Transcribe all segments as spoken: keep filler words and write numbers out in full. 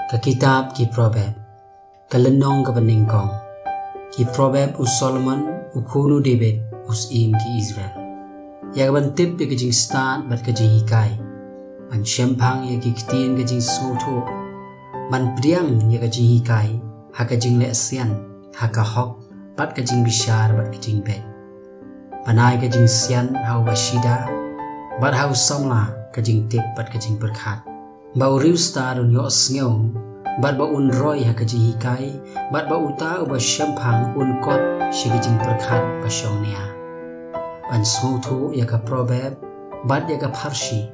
Ka kitab ki Proverb, ka lynnong kaba nyngkong. Ki Proverb u Solomon, u khun u David, u syiem ki Israel. Ïa kaban tip ïa ka jingstad bad ka jinghikai, ban shemphang ïa ki ktien ka jingsngewthuh, ban pdiang ïa ka jinghikai ha ka jingleh sian, ha ka hok bad ka jingbishar bad ka jingbeit. Ban ai ka jingsian ha uba shida, bad ha u samla ka jingtip bad ka jingpyrkhat. Ba u riewstad un ïohsngew, bad ba un roi ha ka jinghikai, bad ba uta uba shemphang un kot sha ka jingpyrkhat ba shongnia. Ban sngewthuh ïa ka Proverb bad ïa ka pharshi,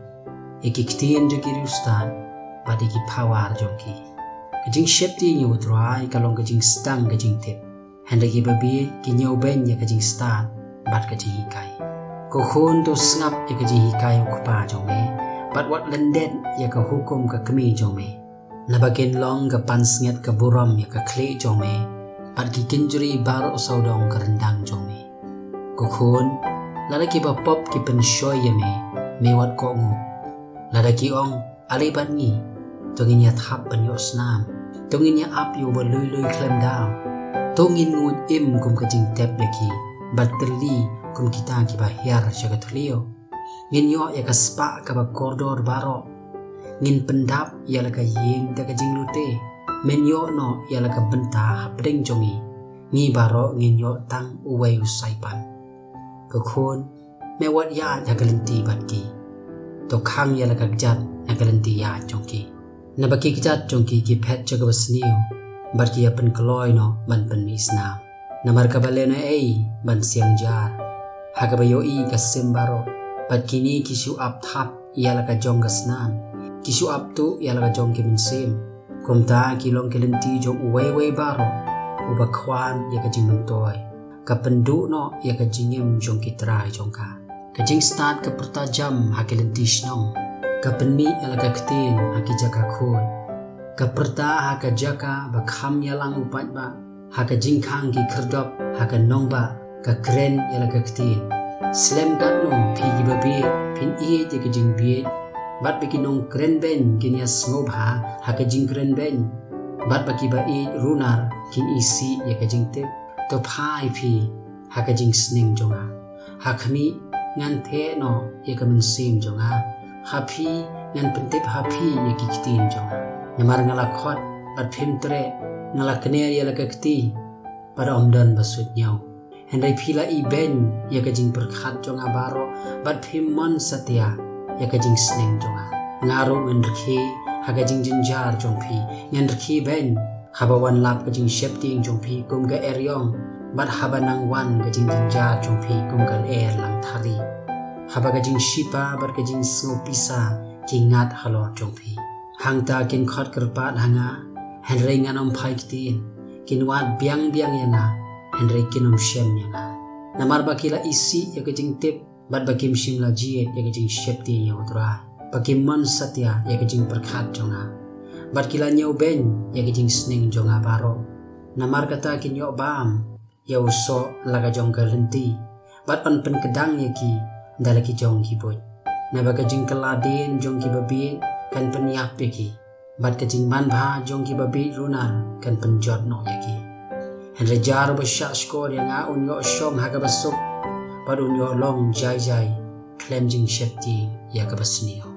ïa ki ktien jong ki riewstad bad ïa ki phawar jong ki. Ka jingsheptieng ïa u Trai ka long ka jingsdang ka jingtip, hynrei ki babieit ki ñiewbeiñ ïa ka jingstad bad ka jinghikai. Ko khun, to sngap ïa ka jinghikai u kpa jong me, bad wat lyndet ïa ka hukum ka kmie jong me. Naba kin long ka pansngiat ka burom ïa ka khlieh jong me, bad ki kynjri baroh sawdong ka ryndang jong me. Ko khun, lada kiba pop ki pynshoi ïa me, me wat kohnguh. Lada ki ong, "Ale bad ngi, to ngin ïa thap ban ïoh snam, to ngin ïa ap ïa uba lui lui khlem daw, to ngin nguid im kum ka jingtep ïa ki, bad tylli kum kita kiba hiar sha ka thliew. Ngin ïoh ïa ka spah kaba kordor baroh. Ngin pyndap ïa la ka ïing da ka jinglute. Men ïoh noh ïa la ka bynta hapdeng jong ngi. Ngi baroh ngin ïoh tang uwei u saipan." Ko khun, me wat ïaid ha ka lynti bad ki. To khang ïa la ka kjat na ka lynti ïaid jong ki. Naba ki kjat jong ki ki phet sha kaba sniew, bad ki ïa pynkloi noh ban pynmih snam. Namar kaba lehnohei ban siang jar, ha kaba ïohi ka sim baroh, bad kine ki shu ap thap ïa la ka jong ka snam, ki shu ap tuh ïa la ka jong ki mynsiem. Kumta ki long ki lynti jong uwei uwei baroh uba khwan ïa ka jingmyntoi, ka pynduh noh ïa ka jingim jong ki trai jong ka. Ka jingstad ka pyrta jam ha ki lynti shnong, ka pynmih ïa la ka ktien ha ki jaka khuid. Ka pyrta ha ka jaka ba kham ïalang u paidbah, ha ka jingkhang ki khyrdop, ha ka nongbah ka kren ïa la ka ktien. Slem katno phi ki babieit phin ïeit ïa ka jingbieit, bad ba ki nongkren beiñ kin ïa sngewbha ha ka jingkren beiñ, bad ba kiba ïeit runar kin isih ïa ka jingtip. To phai phi ha ka jingsneng jong nga. Ha khmih, ngan theh noh ïa ka mynsiem jong nga. Ha phi, ngan pyntip ha phi ïa ki ktien jong nga. Namar nga la khot, bad phim treh, nga la kner ïa la ka kti, bad ym don ba suidñiew. Hynrei phi la ibeiñ ïa ka jingpyrkhat jong nga baroh, bad phim mon satia ïa ka jingsneng jong nga. Nga ruh ngan rkhie ha ka jingjynjar jong phi, ngan rkhie beiñ. Haba wan lap ka jingsheptieng jong phi kum ka eriong, bad haba nang wan ka jingjynjar jong phi kum ka lyer langthari. Haba ka jingshipa bad ka jingsngewpisa ki ngat halor jong phi. Hangta kin khot kyrpad ha nga, hynrei ngan ym phai ktien. Kin wad biang biang ïa nga, hynrei kin ym shem ïa nga. Namar ba ki la isih ïa ka jingtip, bad ba kim shym la jied ïa ka jingsheptieng ïa u Trai. Ba kim mon satia ïa ka jingpyrkhat jong nga. Bad ki la ñiewbeiñ ïa ka jingsneng jong nga baroh. Namar kata kin ïoh bam ïa u soh la ka jong ka lynti, bad yn pynkdang ïa ki da la ki jong ki buit. Naba ka jingkylla dien jong ki babieit kan pynïap ïa ki, bad ka jingmanbha jong ki babieit runar kan pynjot noh ïa ki. Hynrei jar uba shah shkor ïa nga un ïoh shong ha kaba suk, bad un ïoh long jai jai khlem jingsheptieng ïa kaba sniew.